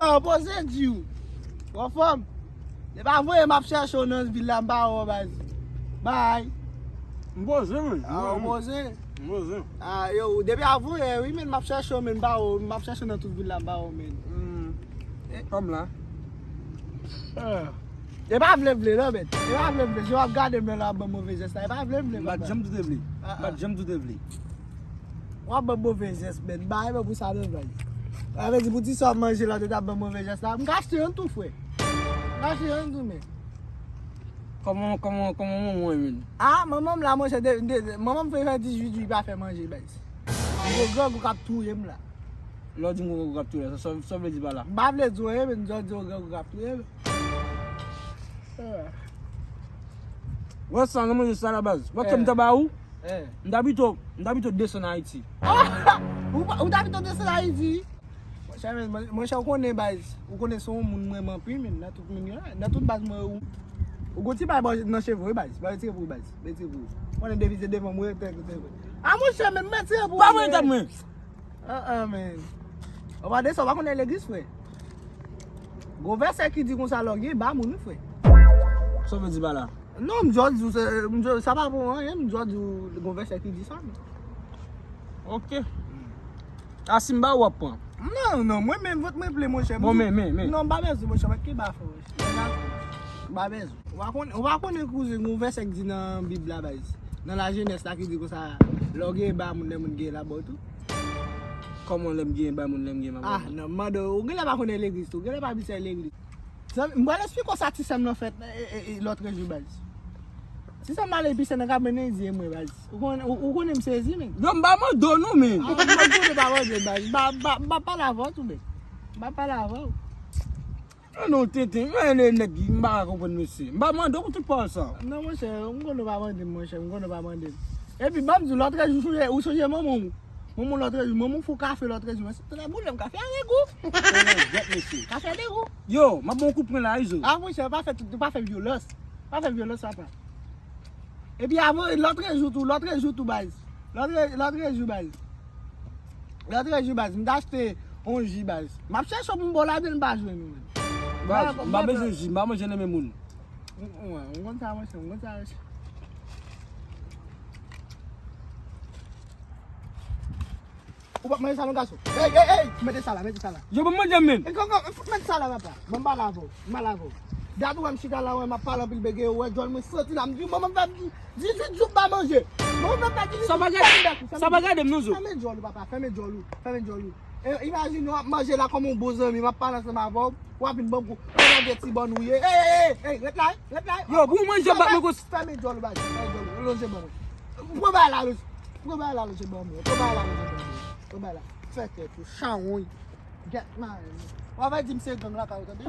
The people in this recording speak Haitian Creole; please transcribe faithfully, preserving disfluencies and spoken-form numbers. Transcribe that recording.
An poze di w. Ou anfòm? E pa voye m ap chèche w nan vil la, m pa wè w, baz. Bay. M poze, men. Ah, ou poze? M poze. Ah, yo, depi avan yè, wi, men m ap chèche w, men m pa wè w, m ap chèche w nan tout vil la, m pa wè w, men. Kòm la. E pa vle vle, non, men. E pa vle vle. Si w ap gade m la, w ap ban m move jès la. E pa vle vle. M pa t janm tou te vle. M pa t janm tou te vle. W ap ban m move jès, men. M pa renmen pou sa, non, bay. Sa vle di, pou ti sa w ap manje la, w te t ap ban m move jès la. M ka achte youn tou, frè. M ka achte youn tou, men. Kòman, kòman, kòman manman w, men? Ah, manman m la, monchè, de, de, de, manman m fè, fè dizuit jou, li pa fè manje, baz. Gwo grangou k ap touye m la. Lè w di m gwo grangou k ap touye la, sa, sa, sa w vle di pa la? M pa vle di w anyen, men m di w gwo grangou k ap touye m. Wè sa, nan manje sa la, baz. Wè ke m ta ba ou? M ta pito, m ta pito desann Ayiti. Ou pa- ou ta pito desann Ayiti? Monchè, men, mon- monchè, ou konnen, baz. Ou konnen se yon moun mwen renmen anpil, men nan tout moun yo la. Nan tout baz mwen, ou, ou gon ti bay nan cheve, wi, baz. Ba retire pou ou, baz. Retire pou ou. Ou konnen depi se devan mwen, tèk, tèk. Ah, monchè, men, retire pou ou. Pa mwen, tèt mwen. Ah, ah, men. Ou pa desann, ou pa konnen legliz, frè. Gon vèsè ki di konsa, lògye ba moun, wi, frè. Sa w vle di pa la? Non, m jò di w, se- m jò- sa pa pou anyen, m jò di w, gon vèsè ki di sa, men. Ok. A si m ba ou, w ap pran? Non, non, mwen menm, vant mwen plen, monchè. Bon, men, men, men. Non, m pa bezwen, monchè, mwen ki ba fò, monchè. M pa bezwen. Ou pa konnen, ou pa konnen, kouzen, gon vèsè ki di nan Bib la, baz. Nan la jenès la ki di konsa, lè w gen ba moun, lè moun gen la ba w tou. Kòman lè m gen ba moun, lè m gen ba moun? Ah, non, m mande w, ou genlè pa konnen legliz tou, ou genlè pa abitye legliz. Zanmi, m pral esplike w sa ti sè m nan fè, e, e, e, lòtrejou, baz. Ti sè m ale pise nan kabann nan di mwen, baz. Ou konnen, ou, ou konnen m sezi, men. Yo, m pa mande w non, men. Ah, m pa mande w, pa mande, baz. M pa, m pa, m pa pale avè w tou, men. M pa pale avè w. Ah non, tenten, men nèg, m pa ka konprann mesye. M pa mande w pou tout pawòl sa. Non, monchè, m konnen w pa mande m, monchè, m konnen w pa mande m. Epi, ban m di w, lòtrejou, ou sonje, ou sonje manman w. Manman w lòtrejou, manman w fè w kafe lòtrejou. Mwen, se tonnè boule m, kafe a degou. Tonnè jwèt, mesye. Kafe a degou. Yo, m ap ba w kout pwen la, Izo. Ah, monchè, pa fè tout, pa fè vyolans. Pa fè vyolans, papa. Epi avan, lòtrejou tou, lòtrejou tou, baz. Lòtre, lòtrejou, baz. Lòtrejou, baz, m t achte yon ji, baz. M ap chèche pou m ba w ladan, m pa jwenn ou, men. Baz, m pa bezwen ji, m pa manje nan men moun. M, m, m konn sa, monchè, m konn sa, monchè. Ou p ap manje sa non, gason. Ey, ey, ey, mete sa la, mete sa la. Yo, ban m manje, men. E kon, kon, fout mete sa la, papa. Ban m pale avè w, m pale avè w. Dat ou wè m chita la, wè m ap pale anpil bege, ou wè djòl mwen santi la, m di, manman m fè dizuit jou m pa manje. Manman m fè dizuit jou m pa manje. Sa pa gade m non, Zo. Fèmen djòl ou, papa, fèmen djòl ou, fèmen djòl ou. E, imajine w ap manje la kòm yon bon zanmi, m ap pale ansanm avè w, w ap vin ban m kou, w ap gen ti bòn ou ye. Ey, ey, ey, ey, ret la, ret la. Yo, pou w manje, bat mwen konsa. Fèmen djòl ou, baz, fèmen djòl ou, lonje ban mwen. Pran bagay la, lonje. Pran bagay la, lonje ban mwen. Pran bagay la, lonje ban mwen. Pran bagay la. Fè tèt ou, chawony. Gèt mare. W ap di m se gang lakay ou, tande?